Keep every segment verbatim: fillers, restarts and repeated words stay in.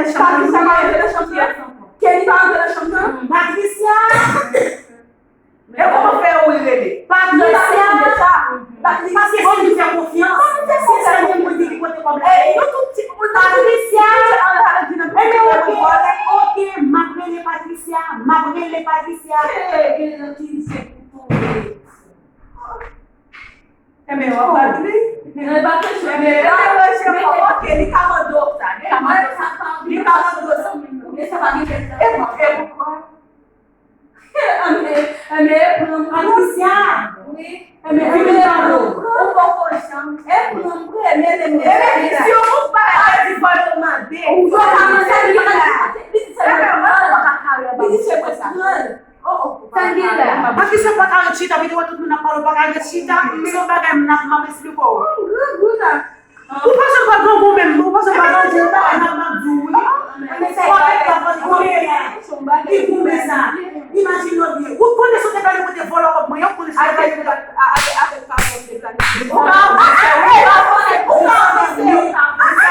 Patricia pa rantre nan chanm nan? Kelly pa rantre nan chanm nan? Patricia! E kòman fè ou rele? Patricia! Paske se li fè konfyans. Se sèl li mwen di ki pote kòb la. Patricia! Ebyen, oke, oke, m ap rele Patricia, m ap rele Patricia. Ebyen, w ap pale. Ebyen, w ap pale. Ebyen, oke, li ka mande w sa. Li ka mande w sa. Li ka mande w sa. Ebyen, sa pa gen tèt la. E pou, e poukwa? Ebyen, ebyen, e pran m. Patricia! Wi. Ebyen, vin pale. Ou poko janm. E pran m, ebyen, ebyen, ebyen, si ou pa di fò yo mande. Ou pa mande, li pa di, li di se mwen. Li di se mwen sa. Sa gen la? Patricia pa ka ret chita, videyo tout moun ap pale, ou pa ka ret chita. Se yon bagay m ap, m ap esplike w. Ou pa janm pa grangou menm, ou pa janm pa grangou, ou pa janm ap di wi. Fò nèg la pa goumen la. Ki goumen sa? Imajine w byen. Ou konnen si w te prale pou te vòlò kòb mwen, ou konnen si w te prale pou te avèk, avèk pa bon te planifye. Ou ka avanse, ou ka avanse, ou ka avanse.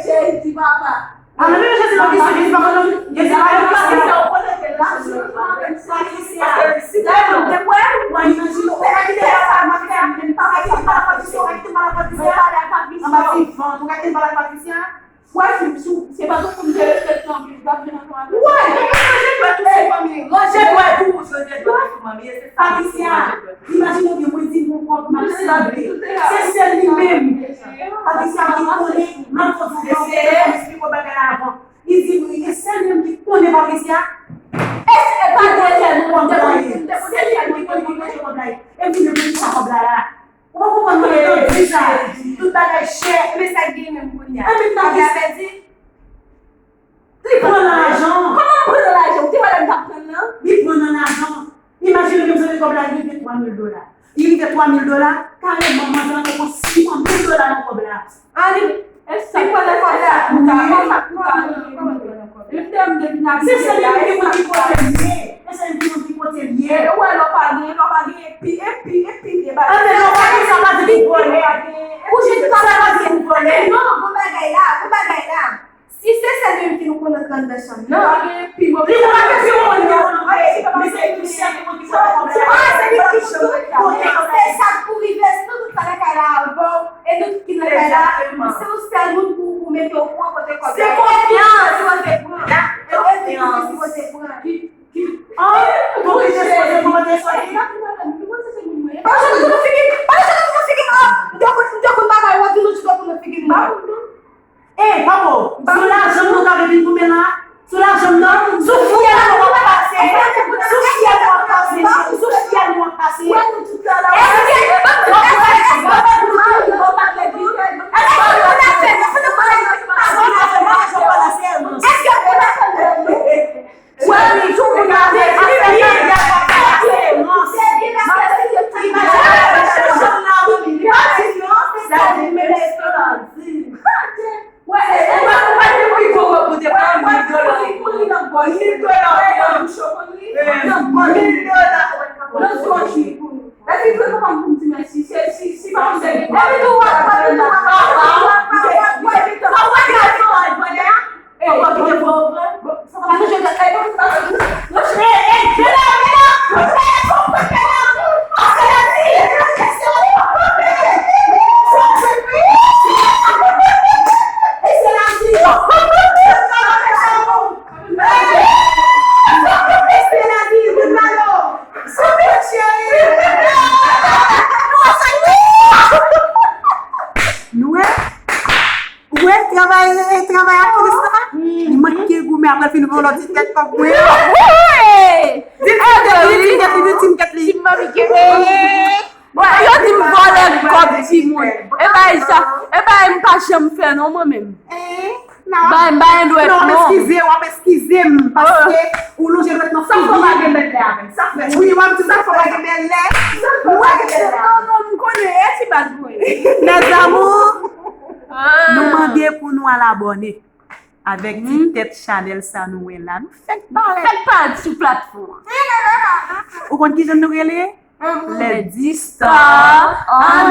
Jezi papa. Ann rele Jezi nan kesyon, Jezi pa konn, Jezi pa konn Patricia. Patricia. Patricia. Ou pa imajine, ou pa kite sa, Patricia. Ou pa kite m pale Patricia, ou pa kite m pale Patricia. Anba ti vant, ou pa kite m pale Patricia. Wè, si, si, se pa tout moun ki respekte anpil, w ap vin ansanm avè l. Wè, ranje dwèt ou sou manmi, ranje dwèt ou, ranje dwèt ou sou manmi, e se sa ki Patricia, ranje dwèt ou. Imajine w byen, mwen di m gon kòb m ap sanble. Se sèl li menm. Patricia ki konnen, m ap fè w di w, m esplike w bagay la avan. Li di m, e sèl li menm ki konnen Patricia. E se pa de sèl nou kòb la ye. Se li menm ki konnen ki kote kòb la ye. E m di, men poukisa kòb la la? Ou pa konprann mwen, yo di sa. Tout bagay chè. Men sa k gen menm kounye a? Kòb la pèdi? Li pran nan lajan. Kòman l pran nan lajan? Ou te wè lè m t ap pran l lan? Li pran nan lajan. Imajine w byen, m sonje kòb la rive twa mil dola. Li rive twa mil dola, kareman, manzè an te pran sis san mil dola nan kòb la. Ah, li, e sa, li pran nan kòb la? Wi. Kòman, kòman, kòman, kòman l pran nan kòb la? Li te m depi nan. Se sèl li menm ki konn ki kote l ye. Se sèl li menm ki konn ki kote l ye. E ou wè lè w pa gen, lè w pa gen, epi, epi, epi, epi, e pa. Anben, lè w pa gen, sa pa di pou vòlè. Ou jis sa pa di pou vòlè. Non, gon bagay la, gon bagay la. Si se sèl li menm ki nou konn antre anndan chanm nan. Li pa gen pi bon. Li pa gen pi bon, li pa gen pi bon. Men se li ki chèf, li ki chèf. Se pa se li ki chèf. Se sa k pou rive, si nou tout pa nan kay la avè w, e nou tout ki nan kay la, se ou sèl moun pou, pou mete okouran kote kòb la. Se konfyans. Kote pran. E ou menm ki kote pran. Ki, ki, ah, bon, ki te sipoze kòmanse soti. Pa chante sou figi m. Pa chante sou figi m. Ah, m te konn, m te konn bagay, ou di nou chante sou figi m. E, papa, sou lajan nou ka vin goumen la? Sou lajan nou? Sou fyèl nou ap pase? Sou fyèl nou ap pase? Sou fyèl nou ap pase? Èske, èske, èske, èske, èske, Nou wè? Ou wè travay, travay aktris la? Li manke goumen apre l fin vòlò ti tèt kòb mwen. Di m ti tèt li, di m tèt li, di m ti tèt li. Bon, yo di m vòlè kòb timoun. E bay sa, e bay m pa janm fè non mwen menm. Bay m, bay m dwèt non. W ap eskize, w ap eskize m, paske ou lonje dwèt nan figi m. Sa fò pa gen bèlè avè m. Sa fè. Wi, w ap di sa fò pa gen bèlè. Sa fò pa gen bèlè avè m. Non, non, m konnen, e ti baz mwen. Mes amours, nou mande pou nou al abòne avèk ti tèt chanèl sa nou wè la. Nou fèk parèt. Fèk parèt sou platfòm. Ou konn kijan nou rele? Les dix stars en